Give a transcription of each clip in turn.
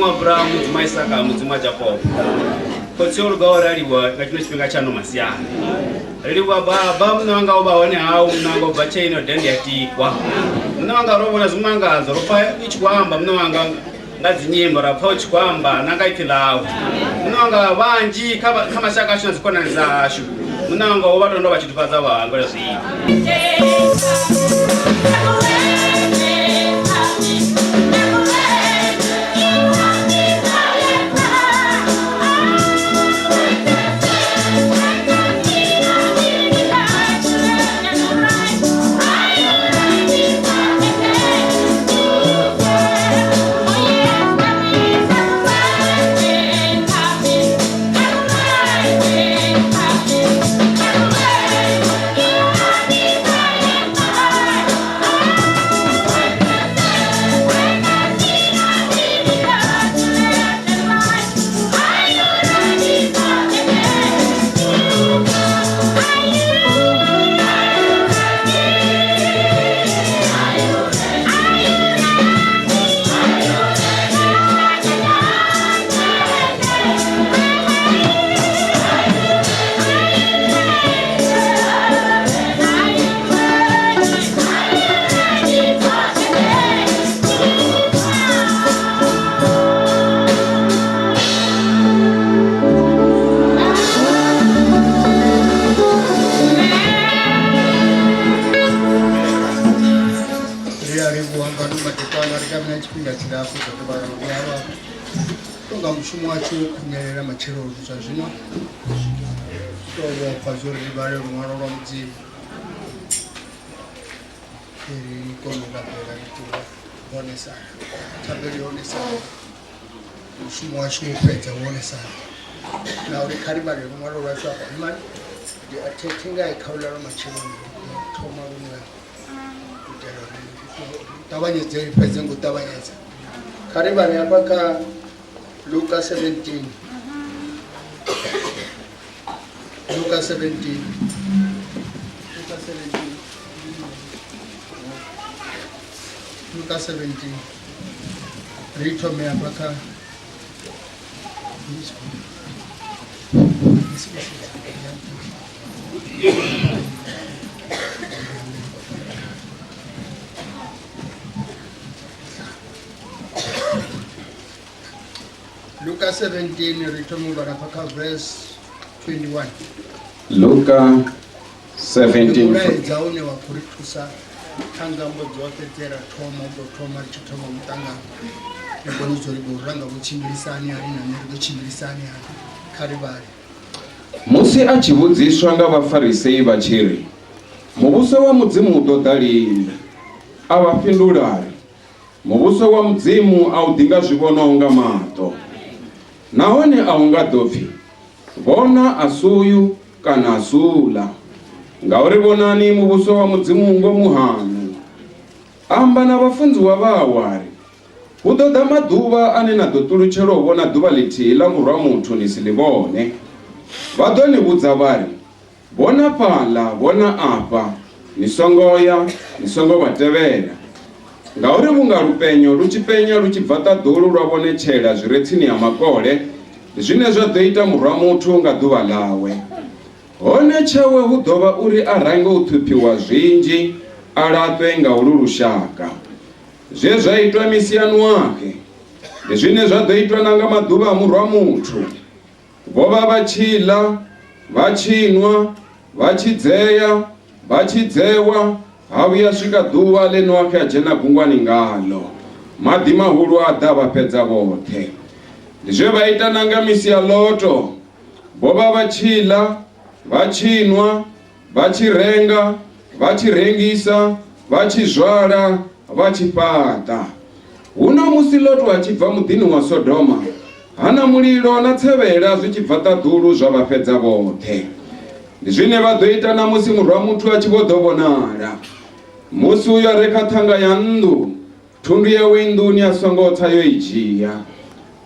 Mudzimu wa Abrahamu, Mudzimu wa Isaka, Mudzimu wa Jakobo. Khotsi o lugaho ri a livhuwa nga tshino tshifhinga tsha ano masiari. Ri livhuwa Baba, Muṋe wanga u vha hone hau, Muṋe wanga u bva tshe ino dende ya tikwa. Muṋe wanga ro vhona zwimangadzo, ro pfa i tshi khou amba Muṋe wanga nga dzinyimbo, ra pfa u tshi khou amba na nga ipfi ḽau. Muṋe wanga vhanzhi kha kha mashaka ashu na dzikhonani dzashu, Muṋe wanga wo vha tonda vha tshi thufhadza vha hangwela zwivhi. Ri a livhuwa ngano madekwana ri nga vha na tshifhinga tshilapfu zwa dovha ra vhuya vha tonga mushumo washu wo khunyelela matsheloni zwa zwino to vhofha zwo ri vhale luṅwalo lwa Mudzimu ri kone u rabela ri ṱuwe hone sala thabelo yone sala mushumo washu wo fhedza wone sala na uri kha ri vhale luṅwalo lwashu afha mani ndi a thi nga i khaula lwa matsheloni thoma luṅwe u itela uri ri ṱavhanyedze ri fhedze ngo ṱavhanyedza. Kha ri vhale hafha kha Luka 17. Luka 17. Luka 17. Luka 17. Ri thome hafha kha Luka 17 ri thoma u vhala kha verse 21. Luka 17. Mulaedza une wa khou ri thusa kha ngambo dzoṱhe dze ra thoma u tou thoma ri tshi thoma muṱangano ri kone u ri khou ranga vho tshimbilisani hani na nṋe ri ḓo tshimbilisani hani kha ri vhale. Musi a tshi vhudziswa nga Vhafarisei vha tshi ri, Muvhuso wa Mudzimu u ḓo ḓa lini? A vha fhindula a ri, Muvhuso wa Mudzimu a u ḓi nga zwi vhonwaho nga maṱo, nahone a u nga ḓo pfi, Vhona, asuyu, kana asuḽa, ngauri vhonani, muvhuso wa Mudzimu u ngomu haṋu. A amba na vhafunziwa vhawe a ri, Hu ḓo ḓa maḓuvha ane na ḓo ṱulutshelwa u vhona ḓuvha ḽithihi ḽa Murwa-muthu ni si ḽi vhone. Vha ḓo ni vhudza vha ri, Vhona fhaḽa, vhona afha, ni songo ya, ni songo vha tevhela. Ngauri vhunga lupenyo lu tshi penya lu tshi bva ṱaḓulu lwa vhonetshela zwi re tsini ha makole, ndi zwine zwa ḓo ita Murwa-muthu nga ḓuvha ḽawe. Hone tshawe hu ḓo vha uri a range u ṱhuphiwa zwinzhi, a laṱwe nga ulu lushaka. Zwe zwa itwa misi ya Noaxe, ndi zwine zwa ḓo itwa na nga maḓuvha a Murwa-muthu. Vho vha vha tshi ḽa, vha tshi nwa, vha tshi dzea, vha tshi dzewa, ha vhuya swika ḓuvha ḽe Noaxe a dzhena gungwani ngaḽo. Maḓi mahulu a ḓa vha fhedza vhoṱhe. Ndi zwe vha ita na nga misi ya Loto. Vho vha vha tshi ḽa, vha tshi nwa, vha tshi renga, vha tshi rengisa, vha tshi zwala, vha tshi fhaṱa. Huno musi Loto a tshi bva muḓini wa Sodoma, ha na mulilo na tsevhela zwi tshi bva ṱaḓulu zwa vha fhedza vhoṱhe. Ndi zwine vha ḓo ita na musi Murwa-muthu a tshi vho ḓo vhonala. Musi uyo a re kha ṱhanga ya nnḓu, thundu yawe i nḓuni a songo tsa yo i dzhia,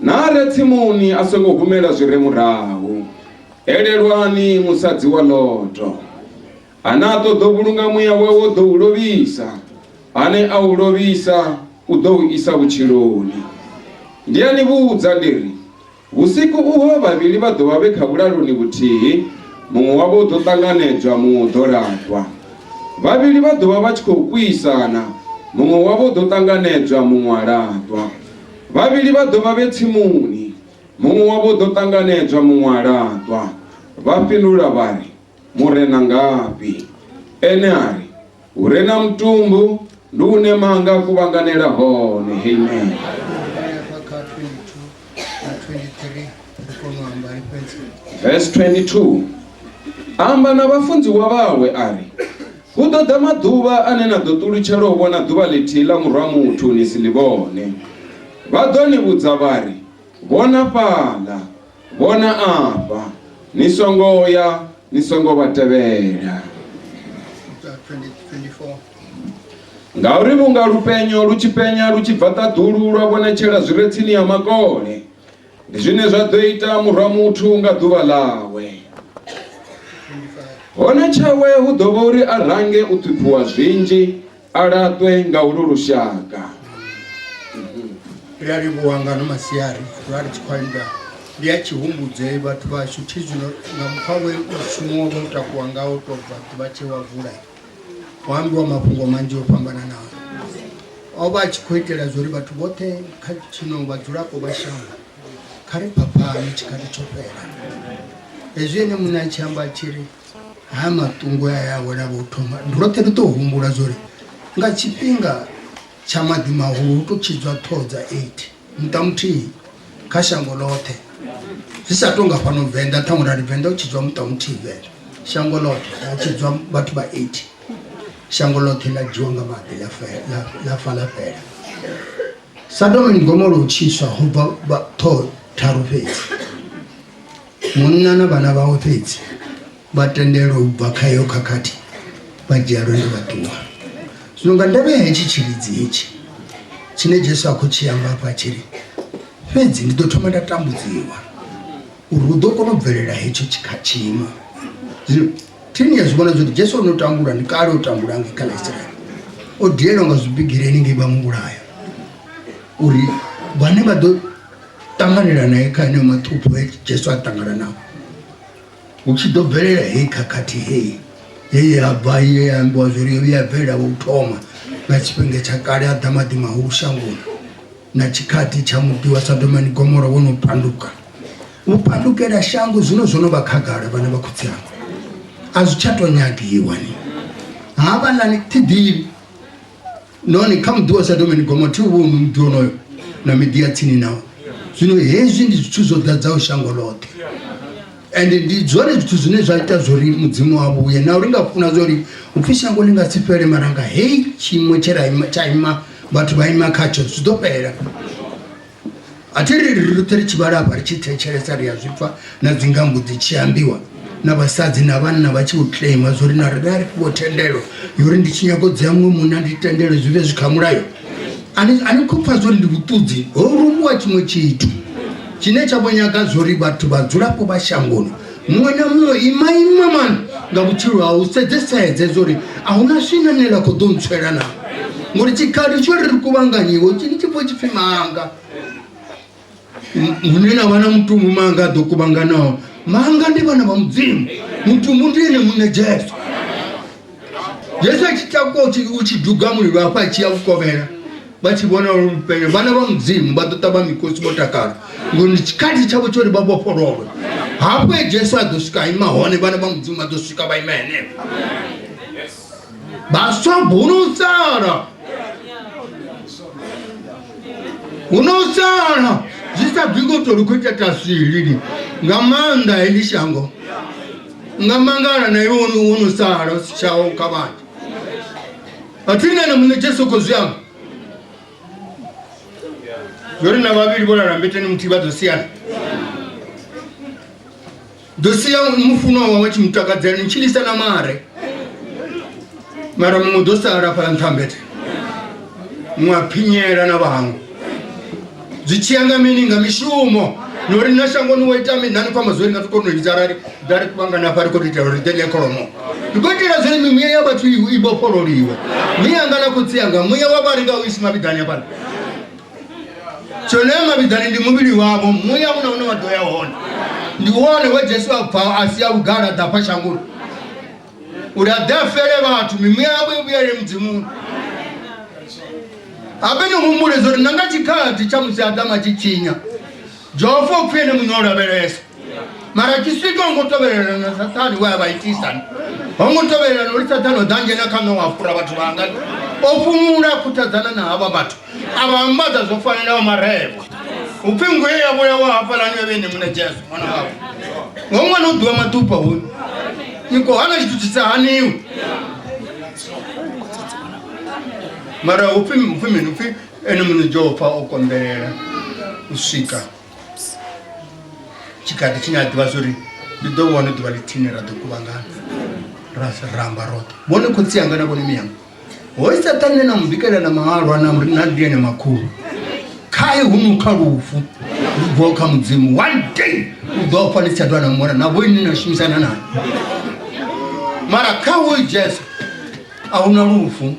na a re tsimuni a songo humela zwi re murahu. Elelwani musadzi wa Loto. Ane a ṱoḓa u vhulunga muya wawe u ḓo u lovhisa, ane a u lovhisa u ḓo u isa vhutshiloni. Ndi a ni vhudza ndi ri, vhusiku uho vhavhili vha ḓo vha vhe kha vhulaloni vhuthihi, muṅwe wavho u ḓo ṱanganedzwa, muṅwe u ḓo laṱwa. Vhavhili vha ḓo vha vha tshi khou kuisana, muṅwe wavho u ḓo ṱanganedzwa, muṅwe a laṱwa. Vhavhili vha ḓo vha vhe tsimuni, muṅwe wavho u ḓo ṱanganedzwa, muṅwe a laṱwa. Vha fhindula vha ri, Murena ngafhi? Ene a ri, Hu re na mutumbu ndi hune maanga a kuvhanganela hone. Amen. Afha kha 22 na 23 ri kone u amba ri fhedze. Verse 22 A amba na vhafunziwa vhawe a ri, Hu ḓo ḓa maḓuvha ane na ḓo ṱulutshelwa u vhona ḓuvha ḽithihi ḽa Murwa muthu ni si ḽi vhone. Vha ḓo ni vhudza vha ri, Vhona fhaḽa! Vhona afha! Ni songo ya, ni songo vha tevhela. Ngauri vhunga lupenyo lu tshi penya lu tshi bva ṱaḓulu lwa vhonetshela zwi re tsini ha makole, ndi zwine zwa ḓo ita Murwa muthu nga ḓuvha ḽawe. Hone tshawe hu ḓo vha uri a range u ṱhuphiwa zwinzhi, a laṱwe nga ulu lushaka. Ri a livhuwa ngano masiari ra ri tshi khou amba ndi a tshihumbudze vhathu vhashu thi zwino nga mukgwa we mushumo wa vha u takuwa ngawo tou bva ḓuvha tshe wa vula ho ambiwa mafhungo manzhi o fhambananaho o vha a tshi khou itela zwa uri vhathu vhoṱhe kha tshino vhadzulapo vha shango kha ri phaphame tshikhathi tsho fhela hezwi ene muṋe a tshi amba a tshi ri Ha maṱungu aya a wela vho thoma ndi roṱhe ri ḓo humbula zwori nga tshifhinga tsha maḓi mahulu hu to tshidzwa ṱhoho dza 8 muṱa muthihi kha shango ḽoṱhe zwi sa tonga fhano venḓa ṱhaṅwe ra ri venḓa u tshidzwa muṱa muthihi fhela shango ḽoṱhe ha tshidzwa vhathu vha 8 shango ḽoṱhe ḽa dzhiwa nga maḓi ḽa fa ḽa fhela Sodoma and Gomora u tshiswa ho bva ṱhoho tharu fhedzi Munna na vhana vhawe fhedzi vha tendelwa u bva kha iyo khakhathi vha dzhia lwendo vha ṱuwa. Zwino nga ndavha ya hetshi tshilidzi hetshi tshine Jesu a khou tshi amba hafha a tshi ri, fhedzi ndi ḓo thoma nda tambudziwa uri hu ḓo kona u bvelela hetsho tshiimo. Zwino thi ni a zwi vhona zwori Jesu o no tambula ndi kale o tambula ngei kha ḽa Israele, o dielwa nga zwibigiri haningei vha mu vhulaya uri vhane vha ḓo ṱanganela nae kha eneo maṱhupho e Jesu a ṱangana nao hu tshi ḓo bvelela heyi khakhathi heyi ye ya bva ye ya ambiwa zwori yo ya bvelela vho u thoma nga tshifhinga tsha kale a ḓa maḓi mahulu shangoni na tshikhathi tsha muḓi wa Sodoma ni Gomora wo no panduka u pandukela shango zwino zwo no vha khagala vhana vha khotsi anga a zwi tsha to nyagiwa ni havhaḽani thi ḓivhi Nahone kha muḓi wa Sodoma ni Gomora thi u vhoni muḓi wonoyo na miḓi ya tsini nawo. Zwino hezwi ndi zwithu zwo ḓadzaho shango ḽoṱhe ende ndi zwone zwithu zwine zwa ita zwori mudzimu a vhuye na uri nga funa zwori upfhi shango ḽi nga si fhele mara nga heyi tshiimo tshe ra ima tsha ima vhathu vha ima khatsho zwi ḓo fhela. A thi ri ri roṱhe ri tshi vhala hafha ri tshi thetshelesa ri a zwi pfa na dzingambo dzi tshi ambiwa na vhasadzi na vhanna vha tshi vho claima zwo ri na riṋe a ri fhiwa thendelo yo uri ndi tshi nyaga u dzea muṅwe munna ndi tendele zwi vhe zwi kha mulayo. A ni a ni khou pfa zwo ri ndi vhuṱudzi ho rumiwa tshiṅwe tshithu tshine tsha vho nyaga zwo ri vhathu vhadzulapo vha shangoni muṅwe na muṅwe ima ima mani nga vhutshilo hau sedze sedze zwo ri a huna swina ḽine ḽa khou ḓo ntswela na ngori tshikhali tsho ri ri kuvhanganyiwe tshini tshi pfo tshipfi manga hune na vha na mutumbu manga a ḓo kuvhanganaho manga ndi vhana vha mudzimu mutumbu ndi ene muṋe jesu Jesu a tshi takuwa u tshi duga mulilo hafha a tshi ya vhukovhela vha tshi vhona lupenyo vhana vha mudzimu vha ḓo ṱavha mikosi vho takala ngori ndi tshikhathi tshavho tsho uri vha vhofhololwe hafho he Jesu a ḓo swika ima hone vhana vha mudzimu vha ḓo swika vha ima henefho vhaswa huno sala huno sala zwi sa bvi ngo tori khou ita taswilili nga maanḓa heḽi shango nga mangala na iwe wo no sala u si tshaho kha vhanzhi a thi nṋe na muṋe Jesu khou zwi amba yori na vhavhili vho lala mbeteni muthihi vha ḓo siana ḓo sia mufunwa wawe tshi mutakadzela ni tshilisa na mare mara muṅwe ḓo sala fhala nṱha mbete muṅwe a phinyela na vhaṅwe zwi tshi ya nga mini nga mishumo nori na shangoni wo ita mini nani khou amba zwori nga si kone u vhidza arali nda ri kuvhangana hafha ri khou tou itela uri ḓe ḽe kholomo ndi khou itela zwori mimuya ya vhathu i vhofhololiwe miya anga na khotsi anga muya wa vha ri nga u isi mavhiḓani hafhaḽa. Tshone mavhiḓani ndi muvhili wavho, muya una une wa ḓo ya hone. Ndi wone we Jesu a bva a sia vhugala a ḓa hafha shangoni uri a ḓe a fele vhathu, mimuya yavho i vhuyele Mudzimuni. Habe ni humbule zwo uri na nga tshikhathi tsha musi Adamu a tshi tshinya, Jehova o pfi ene muṋe o lavhelesa. Mara tshi swika ho ngo tovhelelana na Sathane we a vha itisa. Ho ngo tovhelelana uri Sathane o ḓa ngena kha nṋe wa fhura vhathu vhanga. O fhumula a khuthadzana na havha vhathu a vha ambadza zwo fanelaho marevho. Upfi nngu ye ya vhulawa hafhaḽani yo vhe ene muṋe Jesu ṅwana wawe. Ho ṅwana u ḓiwa maṱupha hoyu. Ni khou hana tshithu tshi sa haniwi. Mara upfi upfi mini upfi ene muṋe Jehova o konḓelela u swika tshikhathi tshine a ḓivha zwori ndi ḓo vhona ḓuvha ḽithihi ra ḓo kuvhangana ra ramba roṱhe vhone khotsi anga na vhone miyanga hoyu saṱhane na mubikela na mahalwa na na ndi ene makhulu khae hu nukha lufu lu bvaho kha mudzimu one day u ḓo fa ni si tsha dovha na mubona na vhoinwi na shumisana naye mara kha hoyu jesu a huna lufu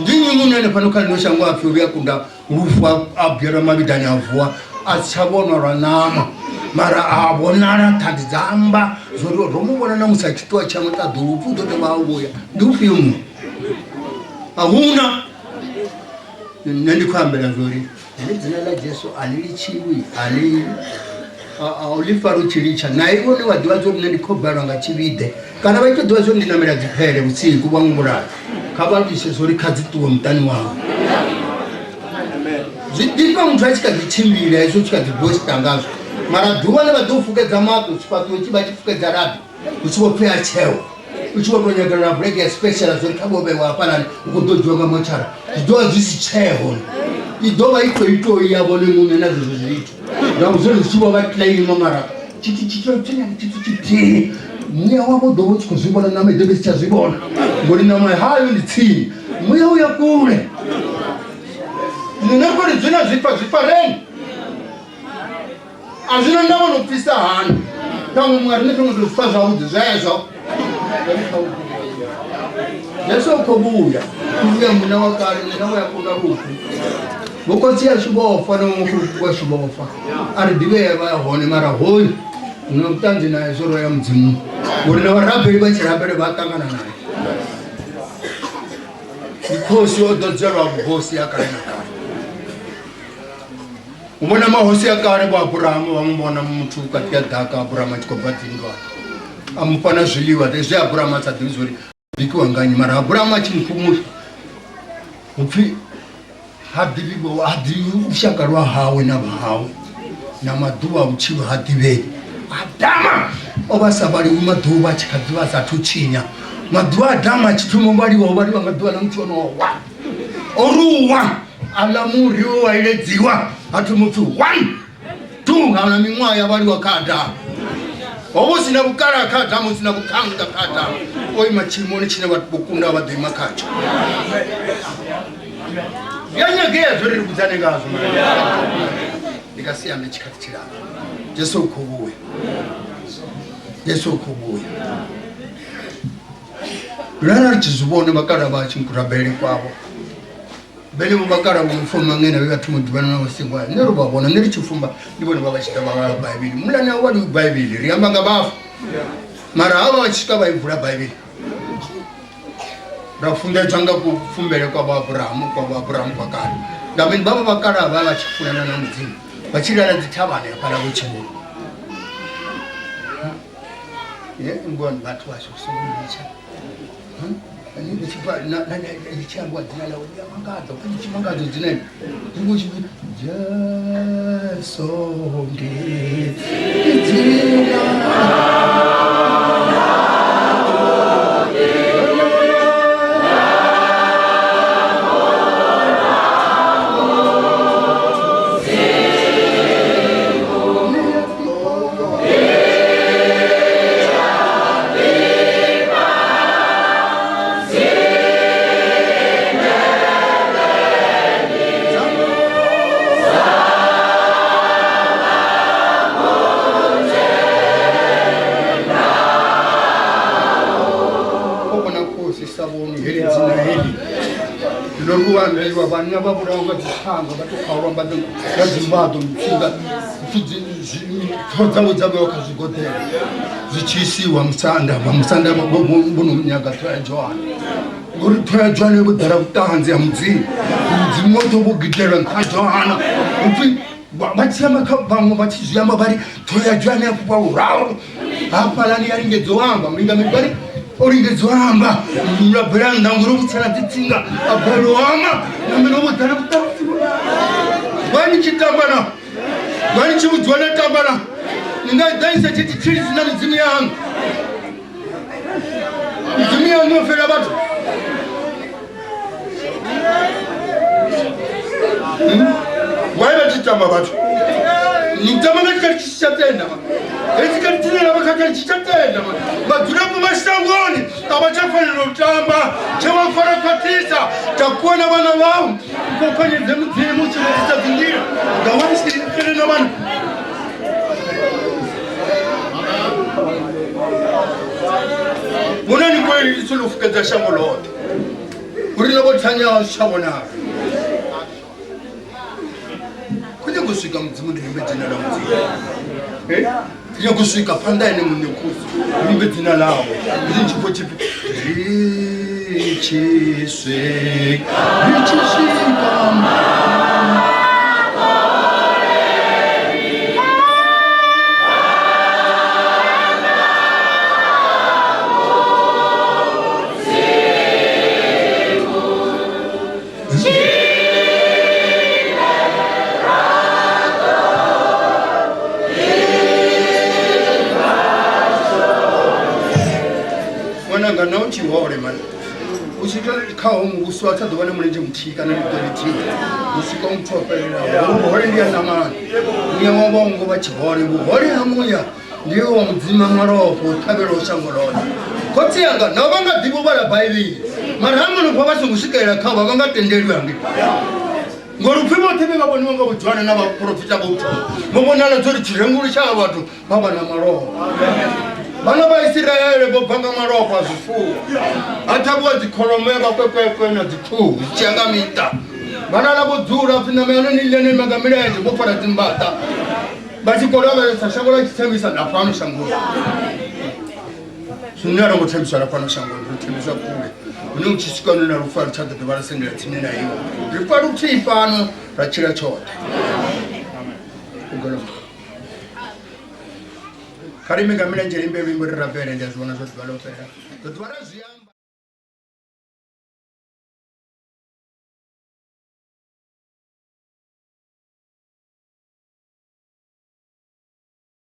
ndi nnyi muṋe hanefhano kha ḽino shango a pfi u vhuya kunda lufu a vhuyelwa mavhiḓani a vuwa a si tsha vhonwa lwa ṋama mara a vhonala ṱhanzi dza amba zwori ro mu vhona na musi a tshi ṱuwa tshango ṱaḓulu upfi u ḓo dovha a vhuya ndi ufhio muṅwe a huna nṋe ndi khou ambela zwori heḽi dzina ḽa Jesu a ḽi litshiwi a ḽi a u ḽi fara u tshi litsha na iwe une wa ḓivha zwa uri nṋe ndi khou balelwa nga tshivhiḓe kana vha tshi ḓivha zwa uri ndi namela dziphele vhusiku vha ngulaya kha vha lwise zwa uri kha dzi ṱuwe muṱani wawe zwi ḓifha muthu a tshi kha ḓi tshimbila hezwo tshi kha ḓi bosta ngazwo mara ḓuvha ḽe vha ḓo fukedza maṱo tshifhaṱuwo tshi vha tshi fukedza labi u tshi vho pfhi a tsheo u tshi vho tou nyagelelwa bulege ya special zwo ri kha vho vhewa hafhalani u khou ḓo dzhiwa nga motshara zwi ḓo vha zwi si tsheo i ḓo vha i khou itoi ya vhone muṋe na zwezwo zwithu nga zwone zwi tshi vho vha claima mara tshithu tshithu tshithihi muya wavho ḓo vha u tshi khou zwi vhona ṋama i ḓo vha i si tsha zwi vhona ngori ṋama hayo ndi tsini muya u ya kule nṋe kuri zwine zwi pfa zwi fareni a zwino ndavha no pfisa hani ṱhaṅwe muṅwe riṋe ṱhaṅwe tou pfa zwavhuḓi zwezwo Jesu u khou vhuya u vhuya munna wa kale munna we a kunda lufu vhokhotsi ashu vho fa na vhomakhulukuku washu vho fa a ri ḓivhea vha hone mara hoyu na vhuṱanzi naye zwo ro ya mudzimuni ngori na vharabeli vha tshi rabele vha ṱangana naye ndi khosi o ḓodzelwa vhuhosi ya kale na kale U vhona mahosi a kale vho Aburahamu vha mu vhona muthu vhukati ha ḓaka Aburahamu a tshi khou bva dzinndwani a mu fha na zwiḽiwa zwe Aburahamu a sa ḓivhi zwa uri bikiwa nga nnyi mara Aburahamu a tshi mu fhumula hu pfhi ha ḓivhi ha ḓivhi lushaka lwa hawe na vhahawe na maḓuvha a vhutshilo ha ḓivhei Adama o vha sa vhaliwi maḓuvha a tshi kha ḓivha a sathu tshinya maḓuvha a Adama a tshi thoma u vhaliwa o vhaliwa nga ḓuvha ḽa muthu o no wa o ruwa aḽa muri we wa iledziwa ha thoma upfi one two ha na miṅwaha ya vhaliwa kha Adamu ho vha hu si na vhukala kha Adamu hu si na vhuṱhannga kha Adamu o ima tshiimoni tshine vho kunda vha ḓo ima khatsho zwi a nyagea zwo ri ri vhudzane ngazwo ndi nga si ambe tshikhathi tshilapfu Jesu u khou vhuya Jesu u khou vhuya lwala ri tshi zwi vhona vhakala vha tshi kurabelele kwavho vhenevho vhakala vho fuma ngena vhe vha thoma u ḓivhana na vhasingwa nṋe ro vha vhona nṋe ri tshi fumba ndi vhone vha vha tshi ḓa vha vhala bivhili mulani a vhali bivhili ri amba nga vhafu mara havha vha tshi swika vha i vula bivhili ra funḓedzwa nga kufumbele kwa vho Abrahamu kwa vho Abrahamu kwa kale nga mini vha vha vhakala vha vha tshi funana na mudzimu vha tshi lala dzithavhani hafhaḽa vho tshivhoni ngoni vhathu vhashu songo litsha ḽi tshi ambiwa dzina ḽawe ḽi a mangadza upfi tshi mangadzo dzina ḽi ndi tshi Jesu ndi dzina Ndo luambiwa vhanna vha vhulawa nga dziṱhanga vha to khaulwa nga dzimbaḓo mutsinga ṱhoho dzavho dza vhewa kha zwigoḓelo zwi tshi isiwa musanda vha musanda vho no nyaga ṱhoho ya Johane ngori ṱhoho ya Johane vho ḓala vhuṱanzi ha Mudzimu. Mudzimu woṱhe vho gidelwa nṱha ha Johana upfhi vha tshi amba kha vhaṅwe vha tshi zwi amba vha ri ṱhoho ya Johane ya fhufha luraru hafhaḽani ya lingedza u amba mulingameli vha ri o lingedza u amba lwa bvela nnḓa ngori o vhutshela dzitsinga a bvela u amba na mini o vho ḓala vhuṱanzi. Vha ni tshi tamba na vha ni tshi vhudziwa na tamba na ni nga ḓaisa tshi tshitshilisi na midzimu yaṋu midzimu yaṋu yo fela vhathu. Why vha tshi tamba vhathu ni tamba nga tshikhathi tshi tsha tenda hetshi khathi tshine na vha kha tshi tsha tenda vhadzulapo vha shangoni a vha tsha fanela u tamba tshe vha fara khwaṱhisa takuwa na vhana vhau kokhonyedze mudzimu tshi vhonisa dzinḓila nga wa tshifhele na vhana vhonani kweli ḽo fukedza shango ḽoṱhe uri ḽo vho thanyaho zwi tsha vhonala. Khou nyaga u swika mudzimu ndi imbe dzina ḽa mudzimu. Ndi nyaga u swika phanḓa ene muṋe khosi ndi imbe dzina ḽawe ndi tshi khou tshipfi ri tshi swika ri tshi swika. Ṅwananga na u tshi hole mani u tshi ita khaho muvhuso a tsha ḓo vha na mulenzhe muthihi kana ḽiṱo ḽithihi u swika u muthu o fhelelaho. Vhuhole ndi ya ṋamani muya wa vha ungo vha tshihole vhuhole ha muya Ndi wa Mudzimu malofha o ṱhavhelaho shango ḽoṱhe. Khotsi anga nao vha nga ḓivha u vhala Bivhili, mara ha malofha vha songo swikelela khao vha nga tendelwi hangei. Ngori upfi vhoṱhe vhe vha vhoniwa nga vho-Johane na vhaporofita vha u thoma vho vhonala uri tshirengulu tsha havha vhathu vha vha na malofha. Vhana vha Isiraele vho bva nga malofha a zwifuwo, ha ṱhavhiwa dzikholomo ya vhakwekwe na dzikhuhu zwi tshi ya nga miṱa. Vha lala vho dzula, pfi ṋama ya hone ni ḽe no ima nga milenzhe vho fara dzimbaḓa. Vha tshi khou lavhelesa shango ḽa tshi thembisa na fhano shangoni. Zwino a ro ngo thembiswa na fhano shangoni, ro thembiswa kule hune u tshi swika hone na lufu a lu tsha ḓo dovha lwa sendela tsini na iwe. Ri fa luthihi fhano ra tshila tshoṱhe. Kha ri ime nga milenzhe ri imbe luimbo ri rabele, ndi a zwi vhona zwa ḓuvha ḽo fhela, ḓo ḓuvha ra zwi amba.